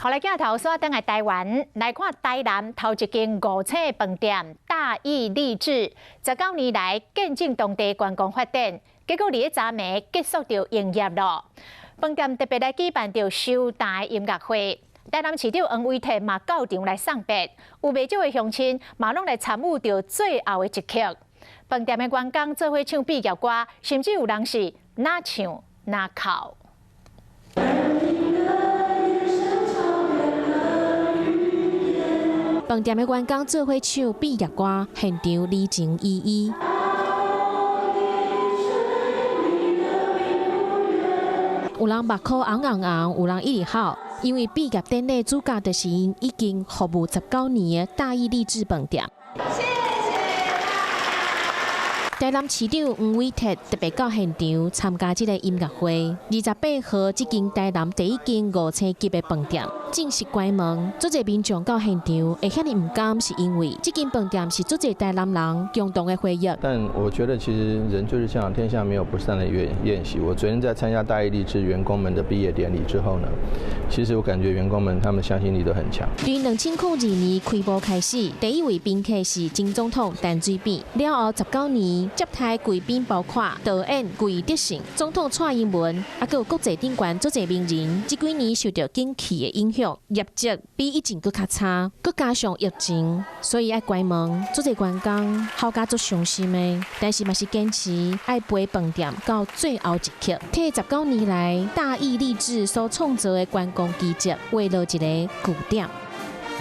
予來鏡頭煞轉來台灣來看台南頭一間五星飯店大義麗致，19年來見證當地觀光發展，結果佇咧昨暝結束著營業囉。飯店特別來舉辦著壽誕音樂會，台南市長黃偉哲嘛到場來送別，有袂少的鄉親嘛攏來參與著最後的一刻。飯店的員工做伙唱畢業歌，甚至有人是若唱若哭。飯店的員工做伙唱畢業歌，現場離情依依。有人目眶紅紅紅，有人一直哭，因為畢業典禮主角就是𪜶已經服務十九年的大義麗致飯店。台南市長黃偉哲特別到現場參加這个音樂會。28號，這間台南第一間五星級的飯店正式關門。足濟民眾到現場會遐爾毋甘，是因為這間飯店是足濟台南人共同的回憶。但我覺得其實人就是這樣，天下沒有不散的宴席。我昨天在參加大義麗致員工們的畢業典禮之後呢，其實我感覺員工們他們向心力都很強。對2002年開幕開始，第一位賓客是前總統陳水扁。了後十九年，接待貴賓包括導演魏德聖、總統蔡英文，啊，閣有國際頂懸足濟名人。這幾年受著景氣的影響，業績比以前閣較差，閣加上疫情，所以愛關門。足濟員工好甲足傷心的，但是嘛是堅持愛陪飯店到最後一刻，替十九年來大義麗致所創造的觀光奇蹟畫落一个句點。